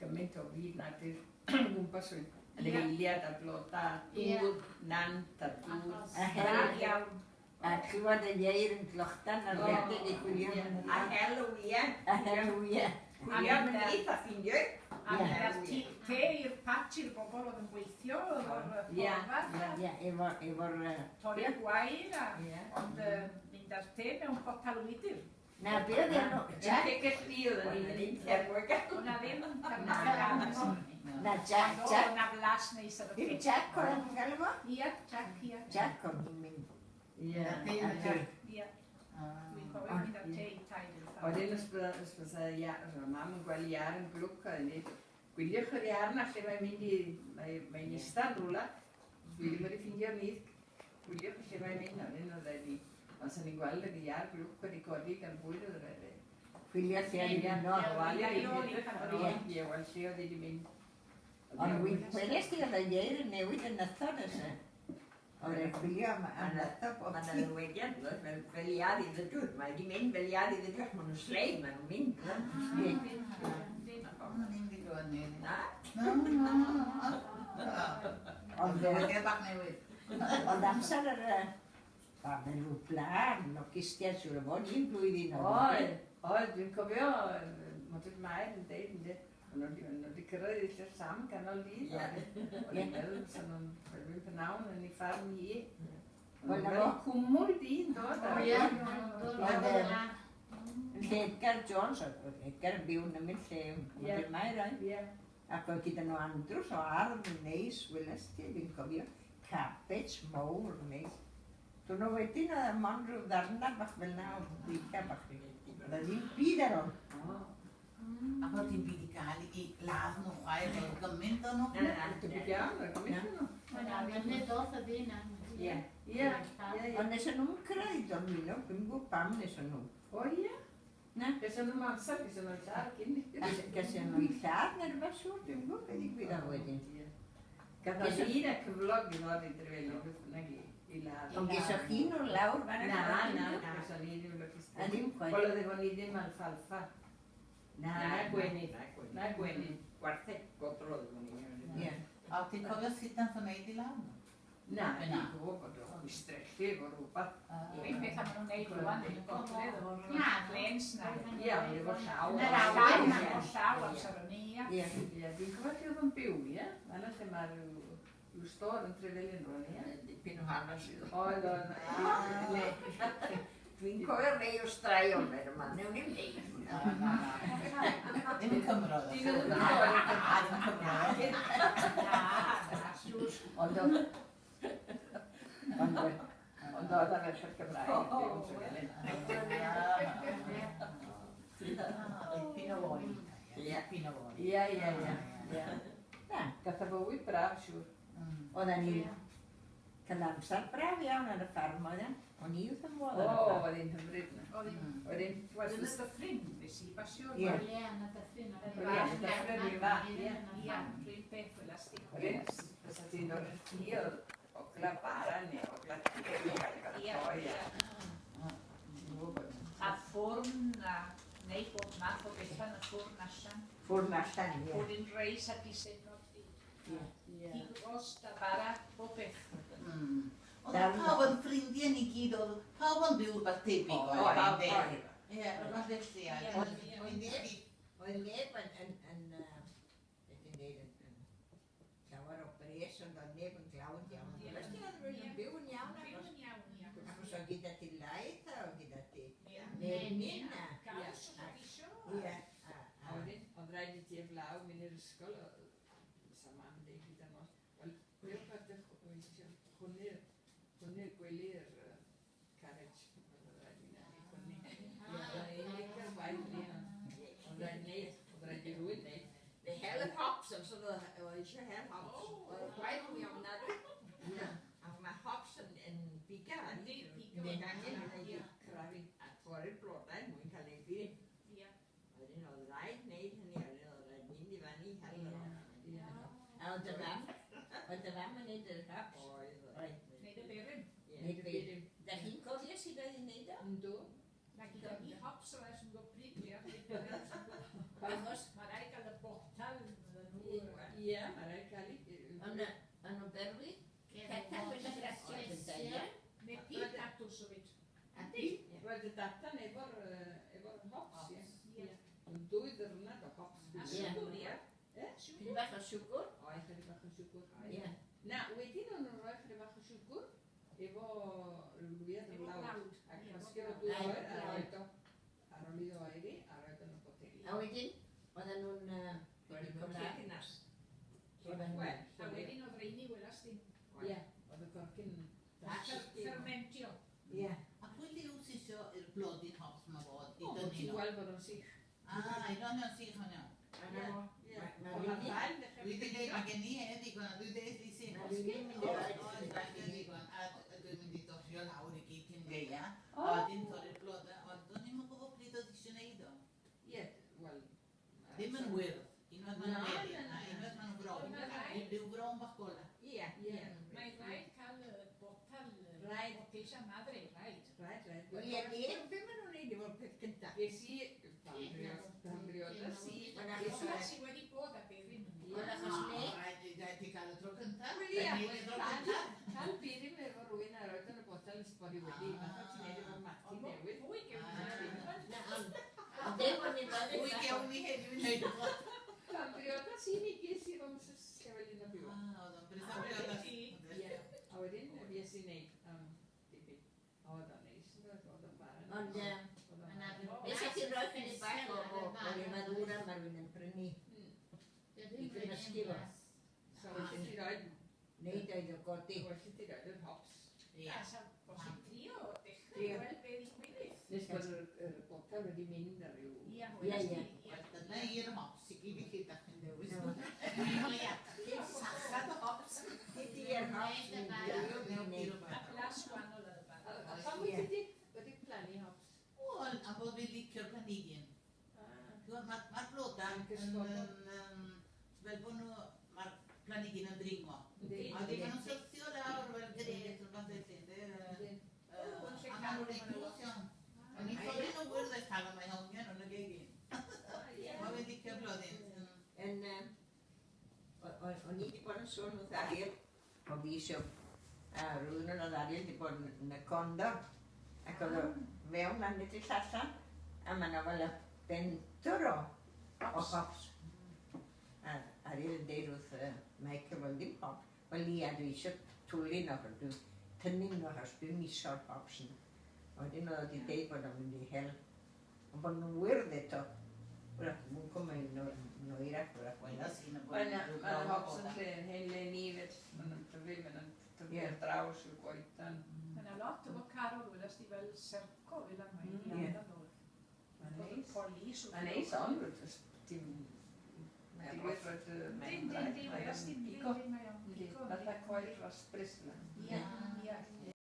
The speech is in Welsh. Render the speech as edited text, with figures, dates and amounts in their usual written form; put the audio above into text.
gymaint o fyd natur gwmpas o'n anifeiliaid a bloda, dŵr, nant a dŵr. A Braf iawn. A clywed y ieir yn glochdan ar redeg i chwilio am A hel y wyau. A hel y wyau. Chwilio am y nyth a ffindio. A mynd â'r te i'r patch i'r bobl oedd yn gweithio efo'r porfa. Ie, efo'r... Torri'r gwair a... Ond mynd â'r te mewn botel wydr. Na, be oedd enw? Jack? Tegell ni oedd yn un O'na ddim Na, Jack, Jack. O'na flas neis ar y Dim Jack o'r enw'n gael efo? Ie, Jack, ie. Jack o'n hi'n mynd. Ie. Ie. Dwi'n cofio mynd â'r te i taid yn ffarm. Oedd un ysbysa, mam yn gweld iar yn glwc a dweud, gwyliwch yr iar na lle mae'n mynd i, mae'n eistedd rhywle. Dwi ddim wedi ffeindio'r nyth, gwyliwch lle mae'n mynd, a wedyn oedd e'n ond sy'n ni'n gweld yr iar glwc wedi codi gan bwyd oedd e'n dweud. Chwilio lle oedd hi'n mynd. Ie, wel lle oedd hi wedi mynd. Ond weles di oedd y ieir yn newid y nythod oes e? Oedd e'n chwilio am nythod bob Mae yna ddywediad, fel iar i ddydwr. Mae wedi mynd fel iar i ddydwr. Maen nhw'n slei, maen nhw'n mynd. Ond ddim wedi gweld ni. Na? Na, na. Ond Dywediad bach newydd. Ond amser yr... Mae'n rhyw blan, locustiaid siŵr o fod, un blwyddyn oedd. Oedd, oedd, dwi'n cofio, Modryb Mair yn deud, ynddi, o'n nhw wedi cyrraedd i lle Sam ganol dydd, o'n i'n meddwl, so nhw'n rhywun pnawn yn ei ffarm hi. O'n nhw'n fel cwmwl dyn dod. O ie. Yn lle Edgar Jones, oedd Edgar yn byw yn ymyl lle Modryb Mair, oedd. Ac oedd gyda nhw andrws o ardd yn neis, weles ti, fi'n cofio, cabbage mowr neis. Dyn nhw wedyn oedd mond rhyw ddarna bach fel na o bwyta bach. Oedd ddim byd ar ôl. Ac oedd dim byd i gael i ladd nhw chwaith, oedd gymaint o'n nhw. Na, na, Debyg iawn, oedd gymaint o'n nhw. Mae'n angen doth y ddyn. Ie, ie. Ond nes nhw'n cyrraedd i Dolmino, dwi'm yn gwybod pam nes nhw. O ie? Na. Geson nhw'n amser, geson nhw'n lladd cyn. Geson nhw i lladd neu rhywbeth siŵr, dwi'm yn gwybod beth ddigwyddodd wedyn. Gath o un a cyflog i ddod i Drefelion, beth bynnag i. Ond gesoch chi nhw lawr fan Na, na, geson ni ddim lwcus. A ddim chwaith. Wel, oedd efo ni ddim alfalfa. Na, na gwenyn. Na gwenyn. Gwartheg godro oedd efo ni. Ie. A ti'n cofio sut nath o wneud i lawr? Na, dwi'n gwybod bod o'n chwistrellu efo rhywbeth. Yr un peth am nhw'n neud rwan yn y gogledd efo'r planes na. Ie, ond efo llaw. Yr llaw, efo llaw amser o'n i, ie. Ie, dwi'n cofio lle oedd o'n byw, ie. Fan'na lle mae'r rhyw stôr yn Trevelin rwan, ie. Dipyn o hanes iddo. Oedd, oedd. Dwi'n cofio rei o straeon fer yma, newn ni'm deud. Na, na, na. Ddim yn Cymro. Dyn nhw ddim yn Na, ddim yn Cymro. Na, na, siŵr. Ond Ond oedd ar merched Cymraeg yn byw yn Trevelin. Dipyn o oed. Dipyn o oed. Ie, ie, ie. Na. Gath o fywyd braf, siŵr. Oedden ni cael amser braf iawn ar y ffarm oedd e. O'n i wrth y modd ar y O, ffarm. oedd hi'n hyfryd na. Oedd hi'n Oedd hi'n... Oedd yn y dyffryn, nes i basio. Ie. Ie, yn y dyffryn. Ie, yn y dyffryn, rhyw fath, ie. Ie, rhywun beth fel asti. Oedd hi'n... Fysa ti'n dod â ti oedd ogla bara neu ogla te i gael ei Ie. ie. A ffwrn a neu bob math o bethau yn y ffwrn allan. Ffwrn allan, ie. Ffwrn reis a disenod di. Ie. Cig rost a bara, bob beth. Oedd pawb yn ffrindiau ni gyd, oedd pawb yn byw rhywbeth tebyg oedd. Oedd, Oedd. Ie, rhywbeth felly. Oedd neb yn, beth i'n dweud, yn llawer o bres, ond oedd neb yn glawd iawn. Wnes ti oedd rhywun yn byw yn iawn Byw yn iawn, ie. achos oedd gyda ti laeth a oedd gyda ti Ie. menyn a... Gaws os oedd isio. Ie. A wedyn, oedd rhaid i ti eflaw mynd i'r ysgol, sa mam deud gyda nos, wel, gwyliwch ar dy chwynnu'r gwely'r carriage, oedd rhaid i ni chwynnu. Oedd e'n licio'r gwaith ni, ond oedd rhaid neud, oedd rhaid i rywun neud. The hell of hops, amser oedd eisiau hel hops. Oedd y gwaith mwy ofnadwy. Ac mae hops yn biga. Yndi, pigo. Yn angen yn ei Crafu. A torri'r blodau mwyn cael ei byd. Ie. Wedyn oedd rhaid wneud hynny, a wedyn oedd rhaid mynd i fyny i hel yr hops. Ie. A oedd dy fam, oedd dy fam yn neud yr hops? Oedd. Oedd. Neud y beryn. Neud y beryn. Da chi'n cofio sut oedd hi'n neud o? Yndw. Na gyda ni hops oedd sy'n gwybod pryd, ie. Achos Mae rhaid cael y botal Ie, mae'n rhaid cael ei... Ond yn nhw'n berwi, cetach wedi gratio gyda, ie? Neu pig tatws o fyd. A di? Roedd y datan efo'r hops, ie. Ie. Ond 2 ddiwrnod o hops. A siwgr, ie. E? Chydig bach o siwgr. Oedd, chydig bach o siwgr. Ie. Na, wedyn o'n nhw'n rhoi chydig bach o siwgr efo rhyw lwyad o Efo blawd. blawd. A Ie, cymysgu efo o dŵr blawd. oer a roed o ar ôl iddo oeri a roed o'n y boteli. A wedyn, oedden nhw'n... Roedd y cynnas. Wel, A wedyn oedd reini welas di. Ie, oedd y corcyn... Fermentio. Ie. A pwy liw sy isio i'r blodyn hops ma fod i O, dynnu ti'n nhw? gweld bod o'n sych. Ah, i nhw'n sych o'n iawn. Ie. Ma' Ond rywun- ma'r dail dechrau Dwi wedi dweud, mae gen i e ddigon, a dwi dweud i sy'n. Ma' rywun yn mynd i Oes, roid oes, mae gen i ddigon, a dwi'n mynd i dosio lawr i gyd cyn gaea. O. A wedyn torri'r blodau, ond do'n i'm yn gwybod pryd oedd eisiau neud o. Ie, wel... Ddim yn wyrdd. Unwaith ma'n Na, melyn, na, na. a unwaith ma'n frown. Mae'n rhaid. Rhyw frown bach gola. Ie, ie. Mae'n rhaid cael y botal, Rhaid. botella madre, rhaid. Rhaid, rhaid. Wel, ie, ni. Be maen nhw'n neud efo'r peth cynta? Ges i... Pan briodas i... Mae'n Ges achos i... Os i wedi bod a beryn. Ond achos ne, Rhaid i ti cael y tro cynta. Wel, ie, Rhaid i tro cynta. Cael birim efo rhywun a roed yn y botel nes bod i wedi. Fatha ti'n neud efo mati Ond newydd. fwy gewn ni. na, ond... Ond ddim o'n i'n bod Pwy gewn ni heddiw i wneud o. Pan briodas i mi ges i efo Mrs Llywelyn o Byw. Ah, oedd o'n brys am briodas. Ie. A wedyn fues i'n neud am dipyn. Oedd o'n neis, yn doedd? Oedd o'n bara neis. Ond, Oedd o'n bara neis. beth sa ti'n rhoi chydig bach o lefadura mae rhywun yn prynu i gymysgu fo. So well i ti roed... Neud oedd o godi. Well i ti roed yr hops. Ie. A sa bosib trio, dechrau Trio. gweld be ddigwyddith. Nes bod yr botel wedi mynd ar ryw... Ia, Ie, welas ie. di. Wel, dyna i'r hops i gyd i chi, dach chi'n dewis. No. Ie. Sachad o hops. Ydy yr hops yn Neu neud. A blas gwahanol ar y A bara. a pam wyt ti wedi plannu hops? Wel, a bod fi'n licio'r planhigyn. Mae'r blodau Yn yn, cysgodol. fel bod nhw, mae'r planhigyn yn dringo. Yndi. A wedyn maen nhw'n syrthio lawr fel gres rhywbeth felly, yndi? Yndi. A maen nhw'n reit drws iawn. O'n i'n torri nhw wyrdd ers talwm, mae hongian nhw'n y gegin. Mae fe'n licio'r blodyn. Yn, o'n i wedi bod yn sôn wrth Ariel, o fi eisiau, a rhywun yn oedd Ariel wedi bod yn y condo, ac oedd o fewn lan i'r allan, a mae yna fel y bentwr o hops. A Ariel yn deud wrth Michael, wel ddim hop, wel ia, dwi eisiau twlu nhw, achos dwi'n tynnu nhw, achos dwi'n miso'r hops yna. A wedyn oedd wedi deud bod o'n mynd i hel, ond bod nhw'n wyrdd eto. Wrach, mwyn cymryd nhw oerach, wrach. Welas i'n y Wel, na, mae'r hops yn lle, hen le ni fyd. Maen nhw'n tyfu, maen nhw'n tyfu ar draws y goedan. Mae yna lot o carol welas di fel serco fel yma i Ie. ardal oedd. Mae'n neis. Polis. Mae'n neis ond, dim... Digwydd roed y... Dim, dim, dim, welas di. Pico. Dim, mae o'n Yndi, pico. Fatha coed dros bris yna.